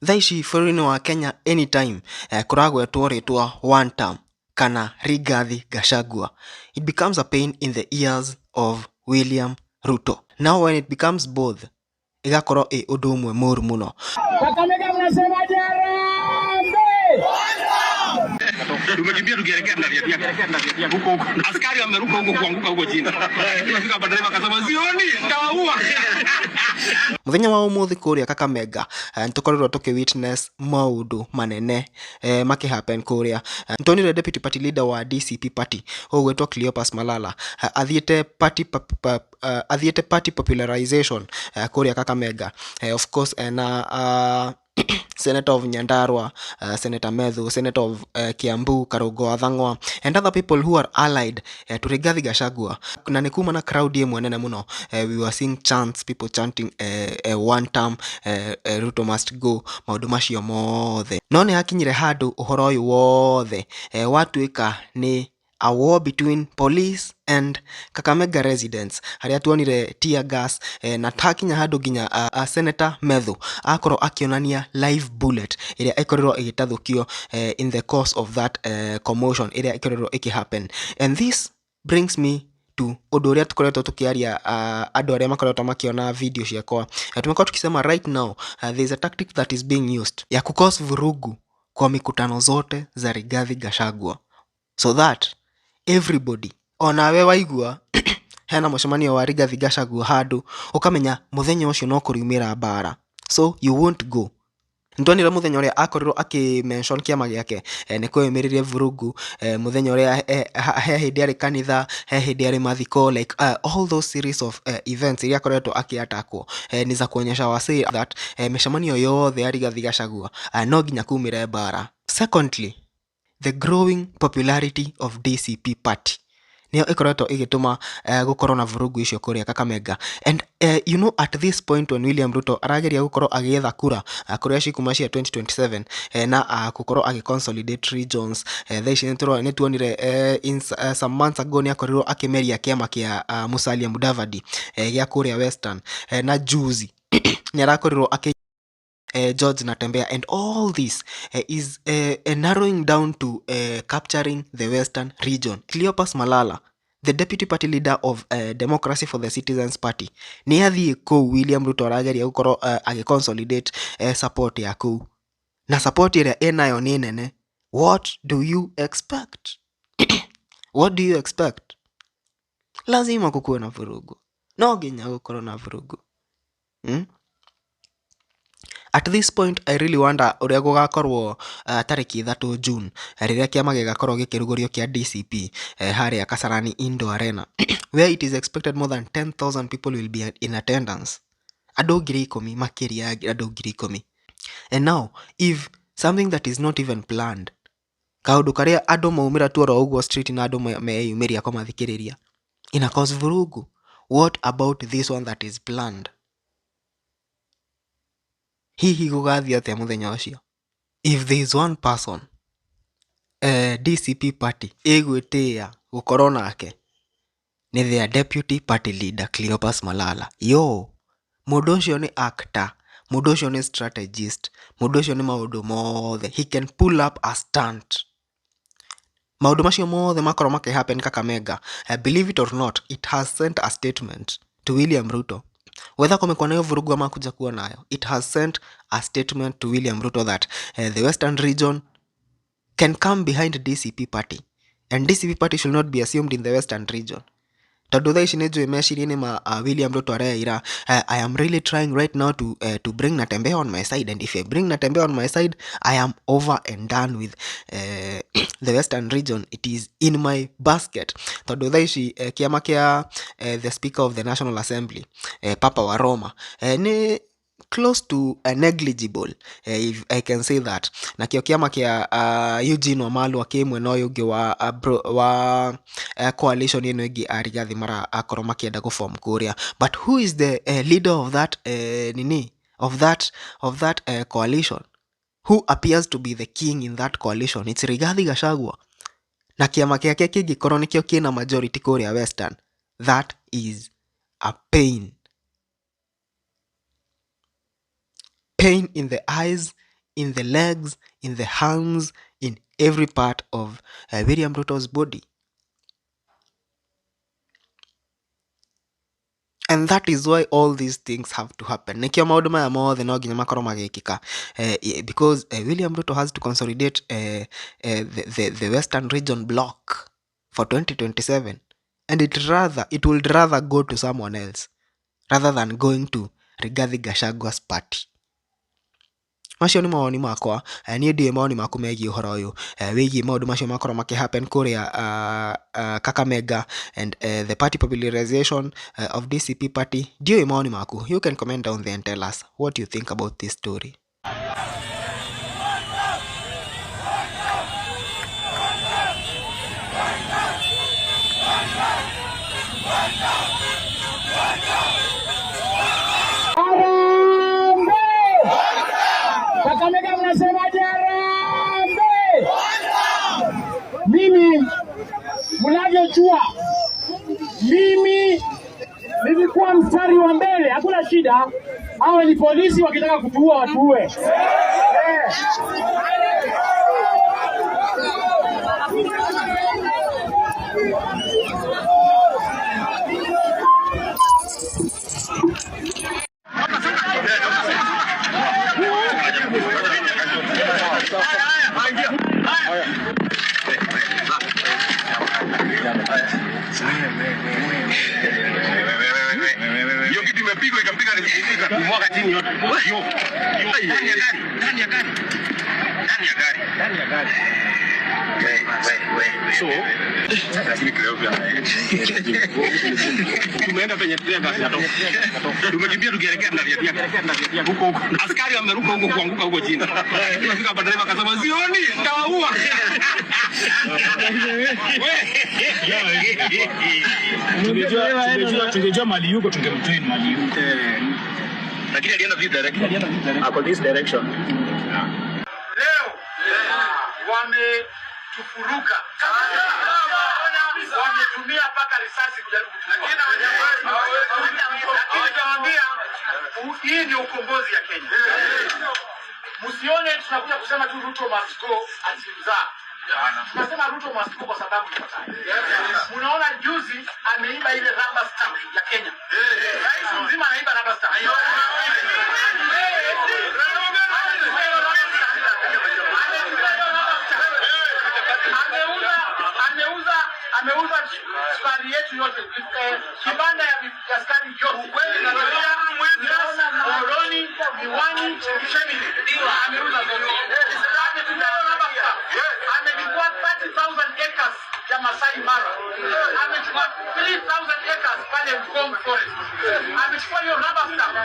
Thaa ici bũrũri-inĩ wa Kenya anytime kũragwetwo rĩtwa one term kana Rigathi Gachagua, it becomes a pain in the ears of William Ruto. Now when it becomes both, ĩgakorwo ĩ ũndũ ũmwe mũru mũno. Kakamega mnasemaje? Harambee! Tumekimbia tukielekea Ndaviatia huko huko, askari wameruka huko kuanguka huko chini. Tunafika hapa, dereva akasema sioni, nitawaua. Mũthenya wa ũmũthĩ kũrĩa Kakamega nĩtũkoretwo tũkĩ witness maũndũ manene makĩ happen kũrĩa. Nĩtuonire deputy party leader wa DCP party ũgwĩtwo Cleopas Malala athiĩte party athiĩte party popularization kũrĩa Kakamega, of course na Senator of Nyandarua, Senator Methu, Senator of Kiambu, Karungo wa Thang'wa, and other people who are allied to Rigathi Gachagua. Na nĩ kuma na crowd ĩmwe nene mũno. We were seeing chants, people chanting one term, Ruto must go, maũndũ macio mothe. No nĩ hakinyire handũ ũhoro ũyũ wothe watuĩka nĩ a war between police and Kakamega residents, harĩa tuonire tear gas na takinya handũ nginya Senator Methu akorwo akĩonania live bullet ĩrĩa ĩkorirwo ĩgĩtathũkio in the course of that commotion ĩrĩa ĩkorirwo ĩkĩ happen. And this brings me to ũndũ ũrĩa tũkoretwo tũkĩaria, andũ arĩa makoretwo makĩona video ciakwa. Tumekuwa tukisema right now there is a tactic that is being used ya kucause vurugu kwa mikutano zote za Rigathi Gachagua so that everybody, onawe waigua hena mũcemanio wa Rigathi Gachagua handũ, ũkamenya mũthenya ũcio no kũriumĩra mbara, so you won't go. Nĩtuonire mũthenya ũrĩa akorirwo akĩ mention kĩama gĩake, nĩ kweyumĩririe vurugu. Mũthenya ũrĩa he hĩndĩ arĩ kanitha, he hĩndĩ arĩ mathiko, like all those series of events iria akoretwo akĩatakwo ni za kuonyesha wasee that mĩcemanio yothe ya Rigathi Gachagua no nginya kumĩre mbara. Secondly, the growing popularity of DCP party nĩyo ĩkoretwo ĩgĩtũma gũkorwo na vurugu icio kũrĩa Kakamega. And at this point when William Ruto arageria gũkorwo agĩetha kura kũrĩa cikuma cia 2027 na gũkorwo agĩ consolidate regions, thaa ici nĩtuonire some months ago nĩ akorirwo akĩmeria kĩama kĩa Musalia Mudavadi gĩa kũrĩa Western, na juzi nĩ arakorirwo akĩ George Natembeya, and all this is narrowing down to capturing the Western region. Cleopas Malala, the deputy party leader of Democracy for the Citizens Party, nĩ athiĩ kũu William Ruto arageria gũkorwo agĩ consolidate support ya kũu, na support ĩrĩa ĩnayo nĩ nene. What do you expect? What do you expect? Lazima kukuwe na vurugu, no nginya gũkorwo na vurugu, At this point I really wonder ũrĩa gũgakorwo tarĩki 3 June, rĩrĩa kĩama gĩgakorwo gĩkĩrugũrio kĩa DCP harĩa Kasarani Indoor Arena, where it is expected more than 10,000 people will be in attendance. Andũ 10,000, makĩria ya andũ 10,000. And now if something that is not even planned, kaũndũ karĩa andũ maumĩra tu oro ũguo street na andũ meyumĩria kũmathikĩrĩria, ina cause vurugu, what about this one that is planned? Hihi gũgathiĩ atĩa mũthenya ũcio? If there is one person DCP party ĩgwĩtĩĩa gũkorwo nake, nĩ their deputy party leader Cleopas Malala. Yo, mũndũ ũcio nĩ actor, mũndũ ũcio nĩ strategist, mũndũ ũcio nĩ maũndũ mothe. He can pull up a stunt. Maũndũ macio mothe makorwo makĩ happen Kakamega, believe it or not, it has sent a statement to William Ruto. Whether kumekuwa nayo vurugu ama kuja kuwa nayo, it has sent a statement to William Ruto that the Western region can come behind DCP party and DCP party should not be assumed in the Western region, tondũ thaa ici nĩ njũĩ meciria-inĩ ma William Ruto areira, "I am really trying right now to bring Natembeya on my side, and if I bring Natembeya on my side, I am over and done with the Western region. It is in my basket." Tondũ thaa ici kĩama kĩa the Speaker of the National Assembly, Papa wa Roma, nĩ close to negligible, if I can say that. Nakĩo kĩama kĩa Eugene Wamalwa kĩ mwena ũyũ ũngĩ wa, wa coalition ĩno ĩngĩ a Rigathi marakorwo makĩenda gũform kũrĩa. But who is the leader of that nini of that coalition? Who appears to be the king in that coalition? It's Rigathi Gachagua. Na kĩama gĩake kĩngĩkorwo nĩkĩo kĩna majority kũrĩa Western, that is a pain in the eyes. in the legs, in the hands, in every part of William Ruto's body. And that is why all these things have to happen. Nĩkĩo maũndũ maya mothe no nginya makorwo magĩkĩka, because William Ruto has to consolidate the Western Region bloc for 2027, and it would rather go to someone else rather than going to Rigathi Gachagua's party. Macio nĩ mawoni makwa. Niĩ ndiũĩ mawoni maku megiĩ ũhoro ũyũ, wĩgiĩ maũndũ macio makorwo makĩ happen kũrĩa Kakamega and the party popularization of DCP party. Ndiũĩ mawoni maku. You can comment down there and tell us what you think about this story. Harambee! Kakamega mnasemaje harambee? Mimi mnavyojua, mimi nilikuwa mstari wa mbele, hakuna shida. Hawa ni polisi, wakitaka kutuua watuue. Eh. Hiyo kitu imepigwa ikapiga ikamwaga chini yote. Yo. Ndani ya gari, ndani ya gari. Ndani ya gari. Ndani ya gari. So, lakini Cleopia. Tumeenda penye tear gas inatoka. Tumekimbia tukielekea ndani ya tear huko huko. Askari wameruka huko kuanguka huko chini. Tumefika hapa, dereva akasema sioni, nitawaua. Tungejua mali yuko tungemjoin mali yuko. Lakini alienda this direction. Ako this direction. Leo wametufuruka, wametumia mpaka risasi kujaribu kutuua, lakini tawaambia hii ndio ukombozi ya Kenya. Msione tunakuja kusema tu Ruto must go ati mzaa. Tunasema Ruto must go kwa sababu ifuatayo. Mnaona juzi ameiba ile rubber stamp ya Kenya. Rais mzima anaiba rubber stamp. Ameuza sukari yetu yote, kibanda ya sukari yote. Moroni, Miwani, Chemili. Ameuza zote. Ametumia rubber stamp. Amechukua 30,000 acres ya Masai Mara. Amechukua 3,000 acres pale Ngong Forest. Amechukua hiyo rubber stamp.